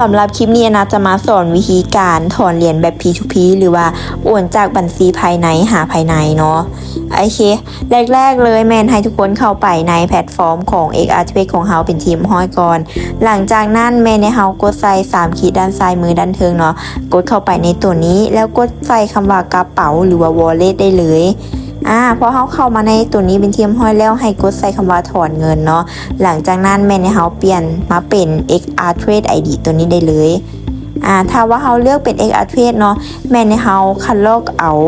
ສຳລັບຄລິບນີ້ ແອນນາຈະມາສອນວິທີການຖອນຫຼຽນແບບ P to P ຫຼືວ່າໂອນຈາກບັນຊີພາຍໃນຫາພາຍໃນເນາະ. ໂອເຄ ແລກໆເລີຍແມ່ນໃຫ້ທຸກຄົນເຂົ້າໄປໃນແພລດຟອມຂອງ XRTrade ຂອງເຮົາເປັນທີ່ຮຽບຮ້ອຍກ່ອນ. ຫຼັງຈາກນັ້ນແມ່ນໃຫ້ເຮົາກົດໃສ່ສາມຂີດດ້ານຊ້າຍມືດ້ານເທິງເນາະ, ກົດເຂົ້າໄປໃນຕົວນີ້ ແລ້ວກົດໃສ່ຄຳວ່າກະເປົາ ຫຼືວ່າ Wallet ໄດ້ເລີຍ. ອາ ພໍເຮົາເຂົ້າມາໃນຕົວນີ້ເປັນທີ່ຮຽບຮ້ອຍແລ້ວ ໃຫ້ກົດໃສ່ຄຳວ່າຖອນເງິນເນາະ. ຫຼັງຈາກນັ້ນແມ່ນໃຫ້ເຮົາປ່ຽນມາເປັນ XRTrade ID ຕົວນີ້ໄດ້ເລີຍ. ອາ ຖ້າວ່າເຮົາເລືອກເປັນ XRTrade ເນາະ, ແມ່ນໃຫ້ເຮົາຄັດລອກເອົາ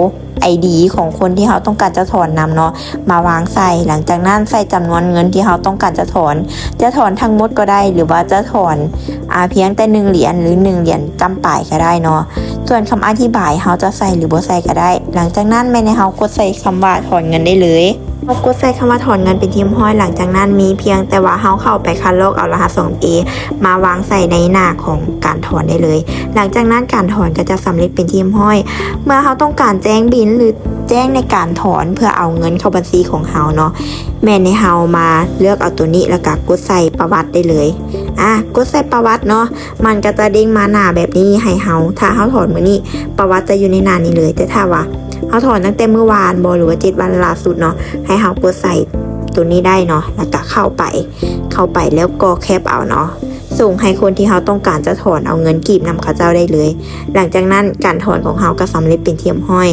ID ຂອງຄົນທີ່ເຮົາຕ້ອງການຈະຖອນນຳເນາະ ມາວາງໃສ່. ຫຼັງຈາກນັ້ນໃສ່ຈຳນວນເງິນທີ່ເຮົາຕ້ອງການຈະຖອນ, ຈະຖອນທັງໝົດກໍໄດ້ ຫຼືວ່າຈະຖອນ ອາ ພຽງແຕ່ໜຶ່ງຫຼຽນ ຫຼື ໜຶ່ງຫຼຽນຈ້ຳປາຍກໍໄດ້ເນາະ. ສ່ວນຄຳອະທິບາຍເຮົາຈະໃສ່ ຫຼື ບໍ່ໃສ່ກໍໄດ້. ຫຼັງຈາກນັ້ນແມ່ນໃຫ້ເຮົາກົດໃສ່ຄຳວ່າຖອນເງິນໄດ້ເລີຍ. ເຮົາກົດໃສ່ຄຳວ່າຖອນເງິນເປັນທີ່ຮຽບຮ້ອຍ. ຫຼັງຈາກນັ້ນມີພຽງແຕ່ວ່າເຮົາເຂົ້າໄປຄັດລອກເອົາລະຫັດສອງຕົວ ມາວາງໃສ່ໃນໜ້າຂອງການຖອນໄດ້ເລີຍ. ຫຼັງຈາກນັ້ນການຖອນກໍຈະສຳເລັດເປັນທີ່ຮຽບຮ້ອຍ. ເມື່ອເຮົາຕ້ອງການແຈ້ງບິນ ຫຼື ແຈ້ງໃນການຖອນເພື່ອເອົາເງິນເຂົ້າບັນຊີຂອງເຮົາເນາະ, ແມ່ນໃຫ້ເຮົາມາເລືອກເອົາຕົວນີ້ ແລ້ວກໍກົດໃສ່ປະຫວັດໄດ້ເລີຍ. ອາ ກົດໃສ່ປະຫວັດເນາະ, ມັນກໍຈະເດ້ງມາໜ້າແບບນີ້ໃຫ້ເຮົາ. ຖ້າເຮົາຖອນມື້ນີ້ ປະຫວັດຈະຢູ່ໃນໜ້ານີ້ເລີຍ. ແຕ່ຖ້າວ່າເຮົາຖອນຕັ້ງແຕ່ມື້ວານບໍ ຫຼືວ່າເຈັດວັນລ່າສຸດເນາະ, ໃຫ້ເຮົາກົດໃສ່ຕົວນີ້ໄດ້ເນາະ, ແລ້ວກໍເຂົ້າໄປ ເຂົ້າໄປແລ້ວກໍແຄປເອົາເນາະ, ສົ່ງໃຫ້ຄົນທີ່ເຮົາຕ້ອງການຈະຖອນເອົາເງິນກີບນຳເຂົາເຈົ້າໄດ້ເລີຍ. ຫຼັງຈາກນັ້ນການຖອນຂອງເຮົາກໍສຳເລັດເປັນທີ່ຮຽບຮ້ອຍ.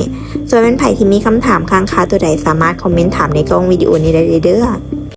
ສ່ວນແມ່ນໃຜທີ່ມີຄຳຖາມຄ້າງຄາຕົວໃດ ສາມາດຄອມເມັນຖາມໃນກ້ອງວິດີໂອນີ້ໄດ້ເລີຍເດີ້.